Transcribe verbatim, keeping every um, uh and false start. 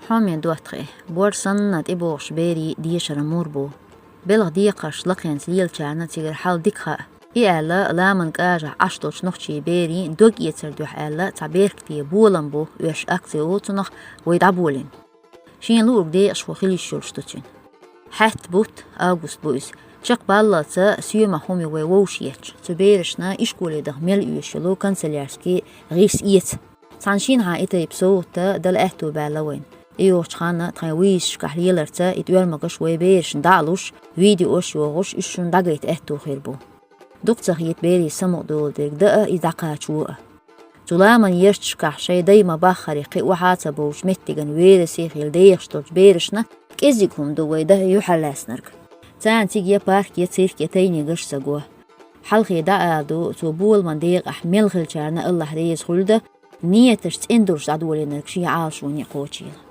Хьоме доттагӀий, бор санна тӀебогӀуш берий дешара мур бу. Белха декхарш лакхенца лелачарна цигара хьал дика хаьа. И аьлла, ламан кӀажахь Ӏаш долчу нохчийн берийн дог-эцар дуьхьа аьлла, цхьа беркате болам бу оьшуш акци олучунах вай дӀаболийна. Шена луург декъашхо хила йиш йолуш ду цуьнан. Хьаьтта бутт, август бу иза. Чекхбаллалца соьмах хӀума ю вай вовшахъетташ, цу берашна ишколе даха мел оьшуш йолу канцелярский гӀирс эца. Цхьана шинахьа и тайпа совгӀат дала аьтто баьлла вайна. И йогӀучу ханна тхайн визашкахь леларца и тӀоьрмагаш вай берашна дӀа а луш, видеош а йохуш, уьш шуна дӀагайта аьтто хир бу. Дукха ца хета берийн самукъадолу дерг даа, иза дӀакхачо а. Цу ламан ярташкахь шайн дай ма-баххара кхин охьа а ца бовлуш меттиган верасе хилла дехаш долчу берашна кӀеззиг хӀума ду вай дан юьхьарлаьцнарг. Царна цига я парк, я цирк, я тайнигаш а ца го. Хьалхе дӀаала ду, цо боламан декъахь мел хиллачарна Аллахь реза хуьлда, нийяташ цӀена долуш дӀадолийнарг шен Ӏалашоне кхочийла.